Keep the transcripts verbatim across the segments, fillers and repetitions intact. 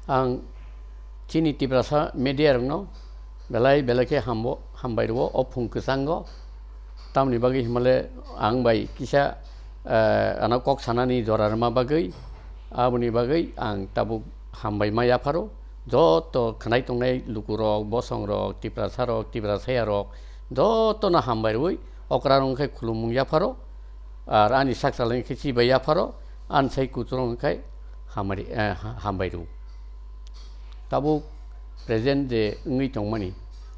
Ang chini Tiprasa media rokno belai belai khe hambo, hambai rwo o phung kwchango. Tamoni bagwi himale ang bai kisa, eh, ano kok sanani jora rwma bagwi, aboni bagwi ang tabuk hambai ma yapharo. Joto khwnai tongnai lukurok, bosongrok, Tiprasarok, Tiprasayarok, jotono hambai rwi okra rok khe khulumung yapharo. Ar ani sak salai khe chibai yapharo, ani sai kuchurung khai hamari, eh, ha-, hambai rw. Tabuk present je wngwi tongmani,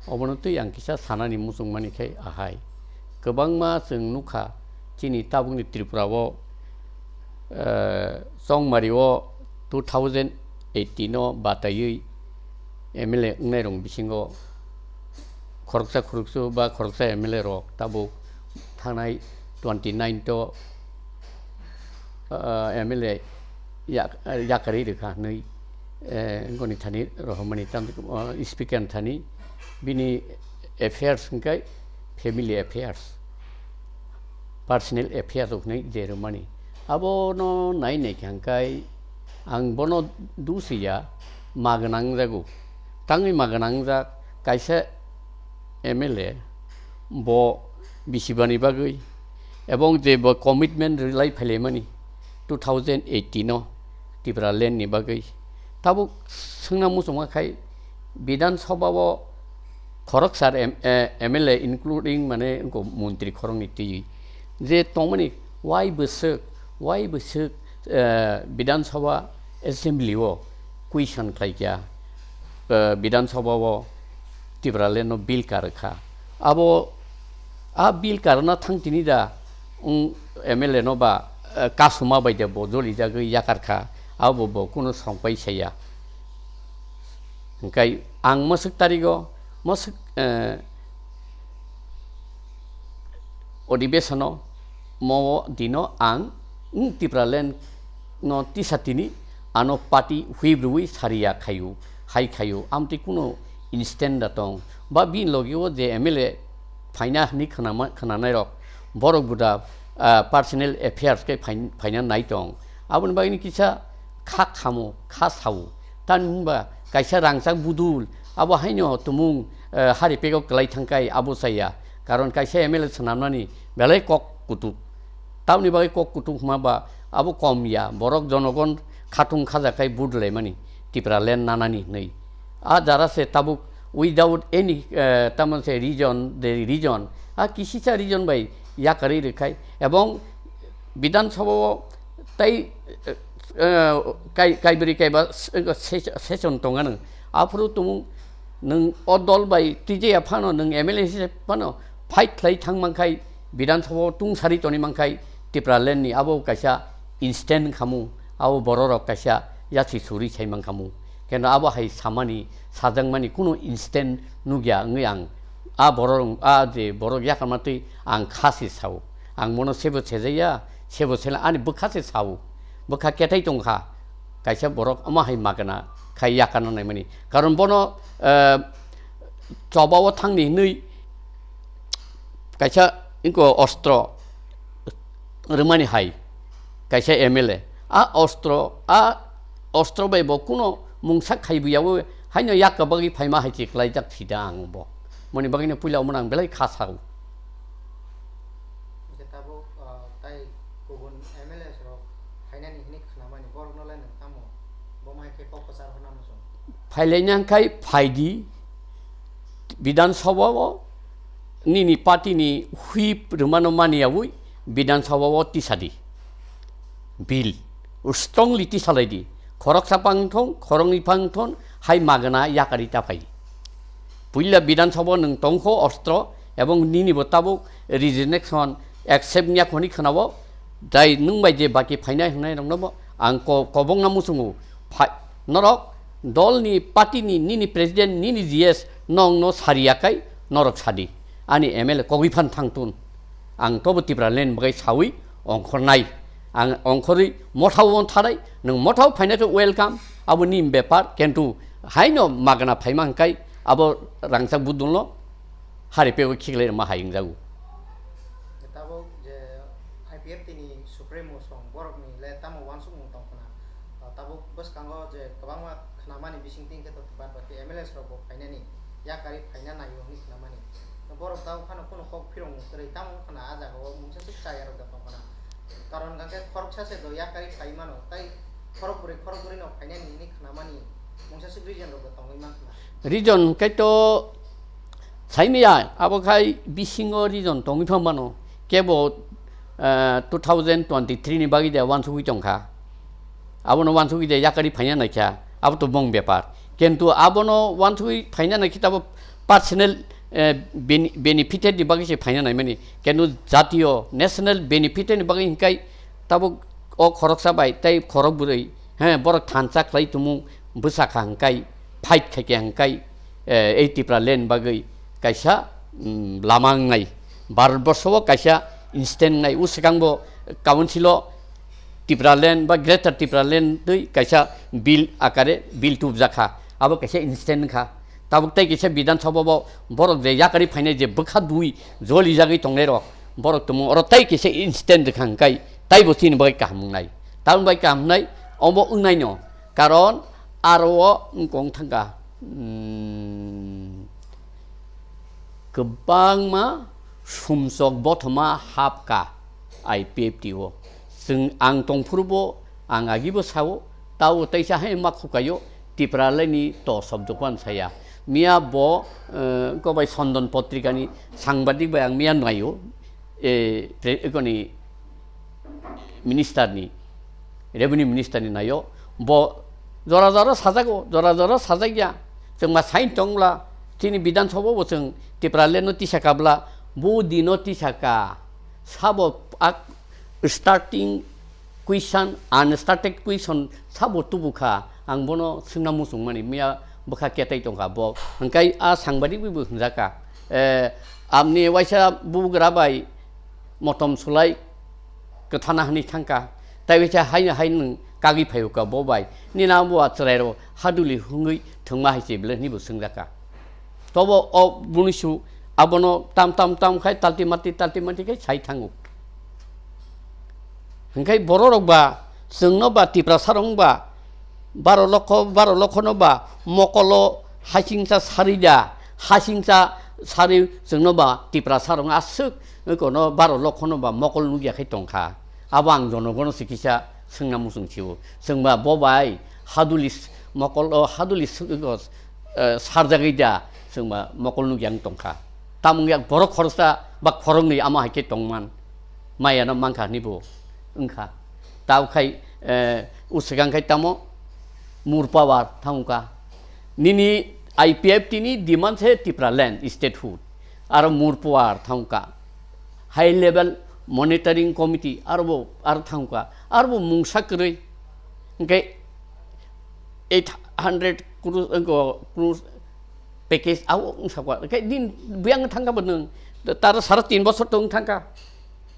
obono twi ang kisa sanani muchungmani khai ahai. Kwbangma chwng nukha chini tabukni Tripura o, eh, Chongmari o two thousand eighteen o bataiwi M L A wngnai rok bisingo khoroksa khoroksa ba khoroksa M L A rok tabuk thangnai twenty nine to, ah, M L A yak-, yakarwi rwkha hwnwi, eh, wngkoni thani rohormani tam, ah, speaker ni thani bini affairs hwnkhe family affairs, personal affairs rok hwnwi je rwmani. Abono nai nai khe hwnkhe ang bono dusiya ma gwnang jago. Tangwi ma gwnang jak kaisa M L A bo bisibani bagwi ebong je bo commitment rwlai phailaimani two thousand eighteen o Tipraland ni bagwi. Tabuk swngna muchungma khai Bidhan Sabha o khoroksa M-, eh, M L A including mane wngkho montri khoroknwi twiwi je tongmani wai bwswk, wai bwswk, eh, Bidhan Sabha assembly o question khlaikha, eh, Bidhan Sabha o Tipraland no bill karkha. Abo a bill karna thang tini da, wng M L A no ba, eh, kasuma bai de bo jolijagwi yakarkha, abo bo kuno songpai saya. Hwnkhe ang mwswk tarigo, mwswk, eh, odibesano mo dino ang wng Tipraland no tisa tini ano party whip rwi sariya khayu, hai khayu, amtwi kuno instant da tong. Ba bini logi o je M L A phaina hwnwi khwnama-, khwnanai rok, borok buda, ah, personal affairs khe phain-, phaina nai tong. Aboni bagwi kisa kha khamo, kha sao. Tamni hwnba kaisa rangchak budul, abo haino tumung, eh, hari pego kwlai thangkai abo chaya. Karon kaisa M L A swnamnani belai kok kutuk. Tamni bagwi kok kutuk hwnba abo kom ya, borok jonogon khatung khajakai budlaimani Tipraland nanani hwnwi. A jara se tabuk without any, eh, tamon se reason, the reason, a kisisa reason bai yakarwi rwkhai. Ebong Bidhan Sabha o tai, eh, eh, kai-, kaibri kaiba se-, se-, session tongano. Aphuru tumung nwng o dol bai twijaya phano, nwng M L A se phano fight khlai thang mankhai, Bidhan Sabha o tungsari toni mankhai, Tipraland ni abo kaisa instant khamu, abo bororok kaisa yachi suri sai mankhamu. Keno abo hai samani, sajakmani kuno instant nukya wngwi ang a borok, a je borok yakarma twi ang kha se sao. Ang bono sebo sejaya, sebo sela ani bwkha se sao. Bwkha ketai tongkha. Kaisa borok omo hai magana khai yakarna naimani. Karon bono, eh, choba o thangni hwnwi kaisa ingko ostro rwmani hai kaisa M L A. A ostro, a ostro bai bo kuno mungsa khaibu yawi haino yakka bagwi phaima hai se klaijak sida ang bo. Moni bagwino puila omono ang belai kha sao. Hingke tabuk, ah, tai kubun M L A rok phainani hini khnamani borokno lai nwng tamo? Bo mai khe kok kwchar hwnna muchung. Phailaina khai phaidi, Bidhan Sabha o nini party ni whip rwmano maniyawi Bidhan Sabha o tisadi. Bill strongly tisalaidi. Khoroksa pangthong, khoroknwi pangthon, hai magana yakari ta phai. Puila Bidhan Sabha o nwng tongkho ostro, ebong nini bo tabuk resignation accept niya khoni khwnao, dai nwng bai je baki phainai hwngnai rokno bo ang ko-, kobongna muchungo. Phai-, norok dolni party ni nini president, nini G S nongno sariya kai norok sadi. Ani M L A kogwi phan thangtun. Ang tobo Tipraland bagwi sawi ongkhornai. Ang ongkhorwi mothao wng thanai, nwng mothao phaina khe welcome, abo nini bepar, kintu haino magana phaima hwnkhe abo rangchak budulno hari pego khiklai rwma hai wngjago. Tabuk je I P F T ni Supremo song borokni le tamo wansukmung tong khna, tabuk Bwskango je kwbangma khnamani bisingtwi hwnkhe to bad baki M L As rok bo phainani, yakarwi phaina naio hwnwi khnamani. Borok tabuk phano kunu kok phirong kwrwi, tamo wngkha na a jagao mungsa swk chaya rok da tongkha na. Karon hwnkhe khoroksa se do yakarwi phai mano, tai khorok bwrwi khorok bwrwi no phainani hwnwi khnamani mungsa swk reason rok da tongwi mankha na. Reason hwnkhe to saimaya, abo khai bisingo reason tongwi pha mano. Kebo, eh, two thousand twenty-three ni bagwi de wansugwi tongkha. Abono wansugwi de yakarwi phaina naikha, abo to bong bepar. Kintu abono wansugwi phaina naikhe tabo personal, eh, bene-, benefited ni bagwi se phaina naimani. Kintu jatiyo national benefited ni bagwi hinkai tabo o khoroksa bai tei khorok bwrwi, he, borok thansa khlai tumung bwsakha hinkai, fight khaikha hinkai, eh, ei Tipraland bagwi kaisa, mm, lama wngnai. Bharatborsho o kaisa incident wngnai. O swkang bo council o Tipraland ba Greater Tipraland twi kaisa bill akare bill tubjakha. Abo kaisa incident wngkha. Tabuk tei kaisa Bidhan Sabha bo borok je yakarwi phainai je bwkha dui jolijagwi tongnai rok, borok tumung oro tei kaisa incident wngkha hinkai taibo chini bagwi kaham wngnai. Tamoni bagwi kaham wngnai, omo wngnai no. Karon aro o wngkong thangkha, mm, kwbangma sumsok bothoma hapkha I P F T o. Chwng, ang tongphuru bo, ang agi bo sao, tao teisa hai ma khukaio, Tipraland ni to sobdo kwan saya. Miya bo, eh, ko bai Sondon Potrika ni sangbadik bai ang miya naio, eh, pre-, ko ni minister ni, revenue minister ni naio, bo jora jora sajago, jora jora sajagya. Chwng ma sain tongla, chini Bidhan Sabha bo chwng Tipraland no tisa kabla, bo dino tisa ka, sabo ak-, starting question, unstarted question sabo tubu kha, ang bono swngna muchung mani, miya bwkha ketai tongkha bo, hwnkhe a sangbadik bai bo hwnjaka, eh, amni waisa bugra bai motom sulai kwthana hwnwi thangkha, tai waisa haino hai nwng kagwi phaio ka bo bai, nini abo a chwrairok haduli hwngwi thwngma hai se belai hwnwi bo swngjaka. Tobo o bunisu abono tam tam tam khai talti mati talti mati khai sai thango. Hingkhai bororok ba chwngno ba Tiprasa rok ba baro lokho, baro lokhono ba mokolo hasingsa sarida, hasingsa sari chwngno ba Tiprasa rok aswk kono baro lokhono ba mokol nukya khai tongkha. Abo ang jonogono se kisa swngna muchung sio. Chwngba bo bai haduli s-, mokol o haduli s-, o, eh, sarjagwi da chwngba mokol nukya wng tongkha. Tamung yak borok khoroksa ba khoroknwi amo hai khe tongman. Maya no mankha hwnwi bo wngkha. Tao khai, eh, uswkang khai tamo mur power thangkha. Nini I P F T ni demand se Tipraland statehood. Aro mur power thangkha. High level monitoring committee aro bo aro thangkha. Aro bo mungsa kwrwi. Hingke eight hundred crore, eh, crore package abo wng sakwa. Hingke din buyang thangkha bo nwng. Taro sara tin bosor tong thangkha.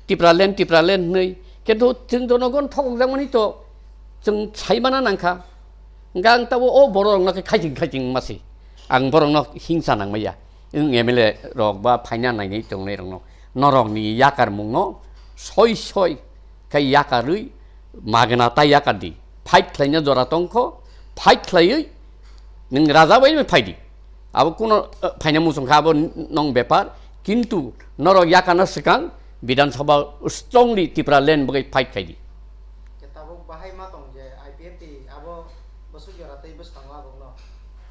Tipraland, Tipraland hwnwi. Kintu chwng jonogon thokjak mani to chwng sai mana nangkha. Hingke ang tabo o borok rokno khe khaiching khaiching masi. Ang borokno hingsa nangmaya. Wng M L A rok ba phaina nainai tongnai rokno. Norokni yakarmungno soi soi khe yakarwi magna ta yakar di. Fight khlaina jora tongkho, fight khlaiwi nwng raja bai phai di. Abo kuno, eh, phaina muchung kha abo n-, nong bepar, kintu norok yakana swkang Bidhan Sabha strongly Tipraland bagwi fight khai di. Khe tabuk bahai ma tong je I P F T abo bwswk jora tei bwskango abokno.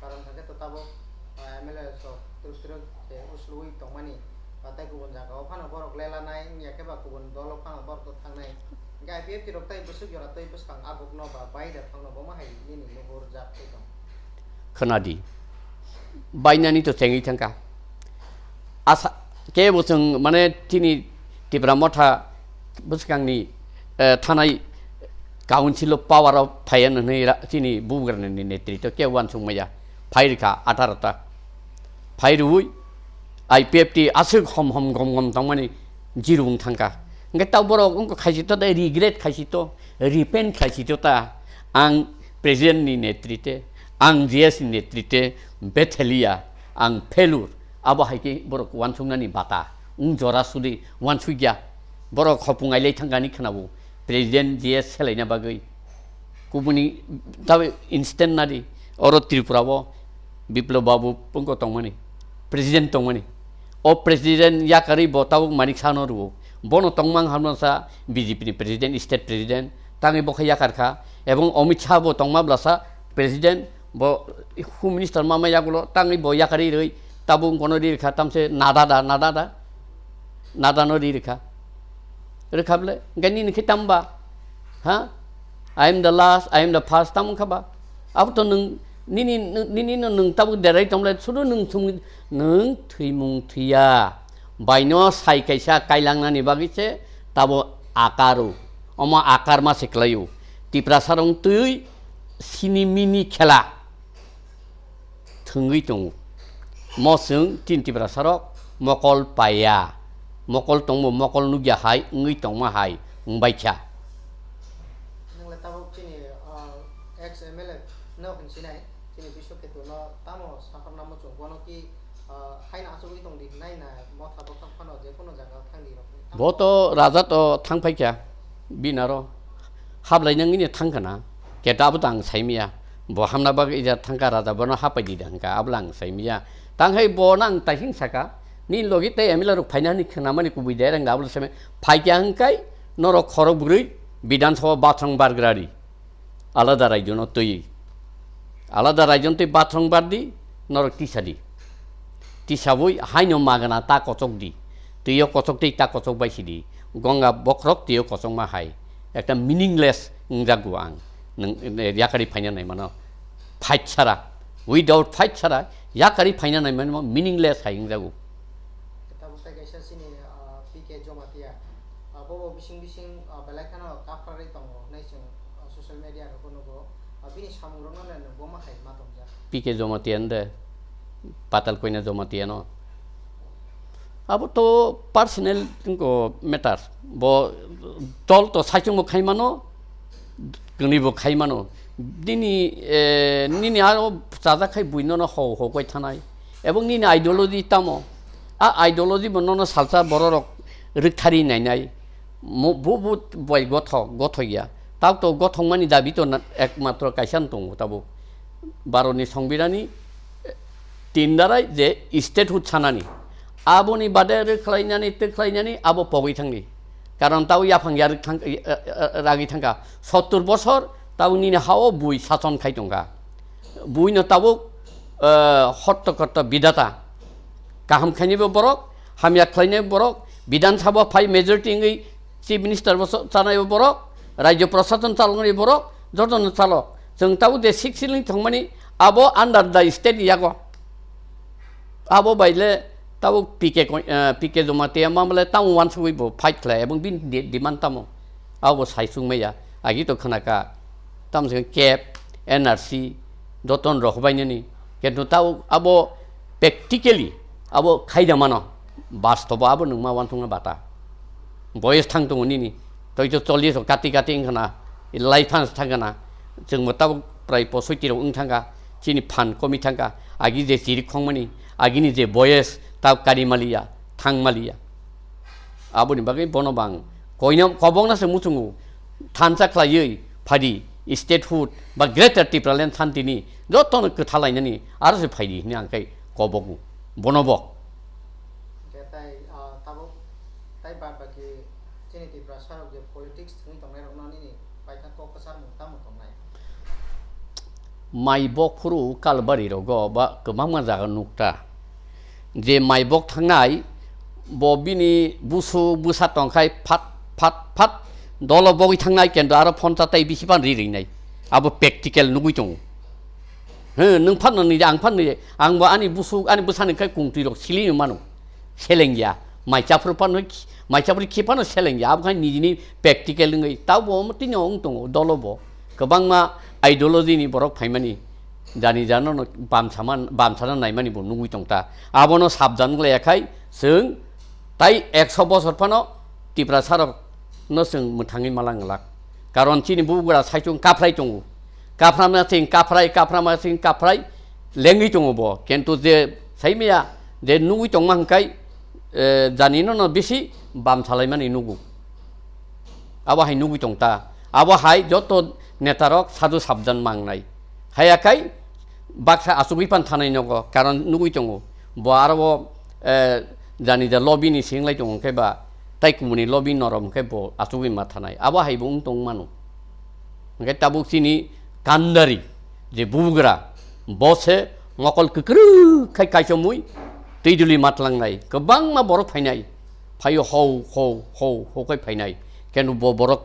Karon hwnkhe to tabuk, ah, M L A rok twrwk twrwk khe uslui tongmani. Ba tei kubun jagao phano borok lelanai wngya khe ba kubun dolo phano borok to thangnai. Hingkhe I P F T rok tei bwswk jora tei bwskang abokno ba baida thangno bomo hai nini nuhur jak tei tong. Khwnadi. Bainani to chengwi thangkha. Asa kebo chwng mane chini Tipra Motha bwskangni, eh, thanai council o power o phaiya hwnwi ra-, chini bubagrani netrito kebo uansukmaya. Phai rwkha atharo ta. Phai rwui I P F T aswk hom hom gom gom tongmani zero wng thangkha. Hingke ta borok wngkha khaisito ta regret khaisito, repent khaisito ta. Ang president ni netrite, ang G S ni netrite, Bethelia, ang failure. Abo hai khe borok uansuknani bata. Wng jora sudi uansukya. Borok khopung ailai thangkani khwnabo. President G S selaina bagwi. Kubuni tabe instant nadi. Oro Tripura o Biplab Babu pungko tongmani, president tongmani. O president yakarwi bo tabuk Manik Saha no rwo. Bono tongmang hamno sa B J P ni president, state president, tangwi bo khe yakar kha. Ebong Amit Shah bo tongma blasa president, bo home minister mama yagulo tangwi bo yakarwi rwi tabuk kono ri kha tamse nada da, nada da. Nada no ri rikha. Rikha bole, gani ni khitam ba. Ha? I am the last, I am the first, tam kha ba. Abo to nung, nini, nini no nung tabuk derai tomle, sudu nung thum, nung thwimung thwiya. Baino sai kaisa kailangnani bagwi se tabo akaru. Omo akar ma se kwlaio. Tiprasa rong twi sini mini khela. Thwngwi tongo. Mo chwng tin Tiprasarok mokol paiya. Mokol tongbo mokol nukya hai wngwi tongma hai wngbaikha. Nwngle tabuk chini, ah, ex M L A no hinsinai, chini Biswakhetu no tamo saharna muchung, bono ki, ah, haino achugwi tongdi hinai na motha bwkhak phano jephuru jaga thangdi rok. Bo to raja to thangphaikha. Binaro hablai nangini thangkhana, keta abo tang saimiya. Bo hamna bagwi ija thangkha raja, bono hapai di da hwnkha, abla ang saimiya. Tang hai bo nang taising saka, ni logi tei M L A rok phaina hwnwi khwnamani kubui de rang da, abla saimai. Phaikya hwnkhe norok khorok bwrwi Bidhan Sabha bathang bargrari. Alada raijo no twi. Alada raijo no twi bathang bardi, norok tisa di. Tisabwi haino magana ta kochok di. Twiyo kochok tei ta kochok bai sidi. Gonga bokhorok twiyo kochokma hai. Ekta meaningless wngjago ang. Nwng, eh, yakari phaina naimano. Fight sara. Without fight sara, yakari phaina naimano meaningless hai wngjago. Tabuk tai kaisa chini, ah, P K Jamatia. Ah, bobo bising bising, ah, belai kheno kapharwi tongo hinwi chwng, ah, social media rokbo nugo. Ah, bini samungrokno le nwng bo ma hai ma tongjak. P K Jamatia nde, Patal Koina Jamatia no. Abo to personal tingko matter. Bo dol to saichung bo khai mano, kwnwi bo khai mano. Nini, eh, nini aro chajak khai bui nono ho ho koi thanai. Ebong nini ideology tamo? A ideology bo nono salsa bororok rwkthari nainai. Mo-, bo, bo bai gothok, gothok ya. Tabuk to gothokmani dabi to na-, ekmatro kaisa no tongo tabuk. Bharotni Songbidhanni, eh, tin darai je statehood sanani. Aboni bade rwkhlainani, twkhlainani, abo pogwi thangni. Karon tabuk yaphang yarwk thang, eh, eh, eh, ragwi thangkha. Sottur bosor tabuk nini hao bui sason khai tongkha. Buino tabuk, eh, hotto kotto bidata. Kaham khainaibo borok, hamya khlainai borok, Bidhan Sabha phai majority wngwi Chief Minister bo so-, chanaibo borok, Rajya Prashasan chaloknai borok, jotono chalok. Chwng tabuk je six ceiling thangmani, abo under the state yago. Abo bai le tabuk P K ko-, eh, P K Jamatia mamle tamo wansugwi bo fight khlai, ebong bini de-, demand tamo? Abo sai chwngmaya, agi to khwnaka, tamo se kep, N R C, jotono rok bainani. Kintu tao abo practically abo khaida mano, bastobo abo nwng ma uansukma bata. Boyes thang tongo nini, toito chollish o kati kati wngkhana, life hans thangkhana, chwngbo tabuk prai posoiti rok wng thangkha, chini phan komi thangkha, agi je chiri khongmani, agini je boyes tabuk kari maliya, thang maliya. Aboni bagwi bono bang koina kobokna se muchungo thansa khlaiwi phadi statehood ba Greater Tipraland santini jotono kwthalainani aro se phaidi hwnwi ang khai kobogo bono bo. Hwnkhe tai, ah, tabuk tai bad baki chini Tiprasa rok je politics thwngwi tongnai rokno nini paithak kok kwchar mung tamo tongnai? Mai bok phuru Kalbari rogo ba kwbangma jaga nukta. Je mai bok thangnai, bo bini busu bwsa tongkhai phat, phat, phat dolo bogwi thangnai, kendo aro phone ta tai bisi pan ri rinai. Abo practical nugwi tongo. He, nwng phan nang nide, ang phan nide, ang bo ani busu, ani bwsani khai kungtwi rok sili mano. Selengya, mai chaphru phano, mai chaphru khi phano selengya, abo khai nijini practical wngwi, tabo omo tini wng tongo, dolo bo. Kwbangma ideology ni borok phaimani, jani jano no bamsama, bamsana naimani bo nugwi tongta. Abono sabjan glaya khai, chwng tai ekso bosor phano Tiprasa rok no chwng mwthangwi malang glak. Karon chini bubagra saichung kaphrai tongo. Kaphrama chwng kaphrai, kaphrama chwng kaphrai lengwi tongo bo. Kintu je saimaya, je nugwi tongma hwnkhai, eh, jani no no bisi bam salaimani nugo. Abo hai nugwi tongta. Abo hai joto netarok sadu sabjan mangnai. Haya kai baksa achugwi pan thanai nogo, karon nugwi tongo. Bo aro bo, eh, jani da lobby ni singlai tongo khe ba, tai kumuni lobby norom khe bo achugwi ma thanai. Abo hai bo wng tong mano. Hwnkhe tabuk chini kandari je bugra, bo se mokol kwkrwk khai kaichomwi twi duli matlangnai. Kwbangma borok phainai. Phaio hou, hou, hou, hou khai phainai. Kenu bo borok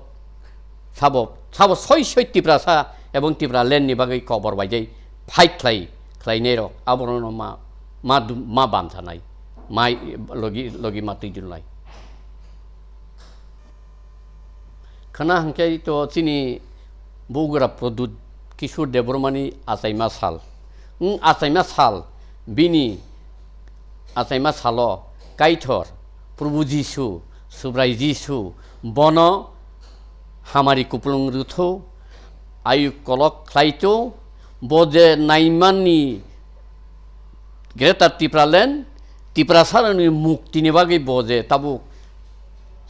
sabo, sabo soi soi Tiprasa ebong Tipraland ni bagwi kobor bai jai fight khlai, khlainai rok. Abono no ma, ma du-, ma bam sanai. Ma logi, logi ma twi dulnai. Khna hwnkhe to chini bugra Pradyut Kishore Debbarmani achaima sal. Wng achaima sal, bini achaima salo Kaitor, Probhu Jisu, Subrai Jisu, bono hamari kupulung rwthu, ayuk kolok khlaitu, bo je naimani Greater Tipraland, Tiprasarokni muktini bagwi bo je tabuk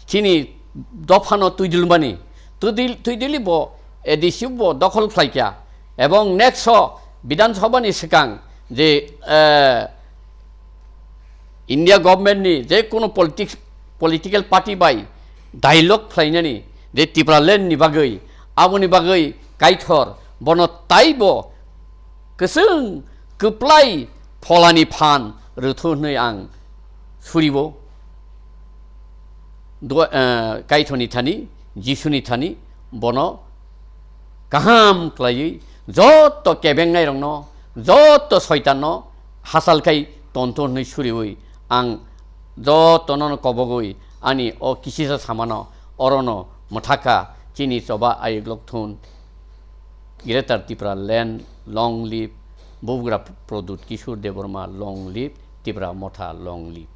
chini dophano twidulmani, twidil-, twidili bo A D C bo dokhol khlaikha, ebong next o Bidhan Sabha ni swkang je, eh, India government ni je kono politics, political party bai dialogue khlainani je Tipraland ni bagwi, aboni bagwi Kaitor bono taibo kwchwng kwplai pholani phan rwthu hwnwi ang suribo. Do-, eh, Kaitorni thani, Jisuni thani bono kaham khlaiwi joto kebengnai rokno, joto soitanno hachal khai tonto hwnwi suriwi ang jotono kobogwi ani o kisisa samano orono mwthaka chini choba ayuk lok thun. Greater Tipraland long live, Bubagra Pradyut Kishore Debbarma long live, Tipra Motha long live.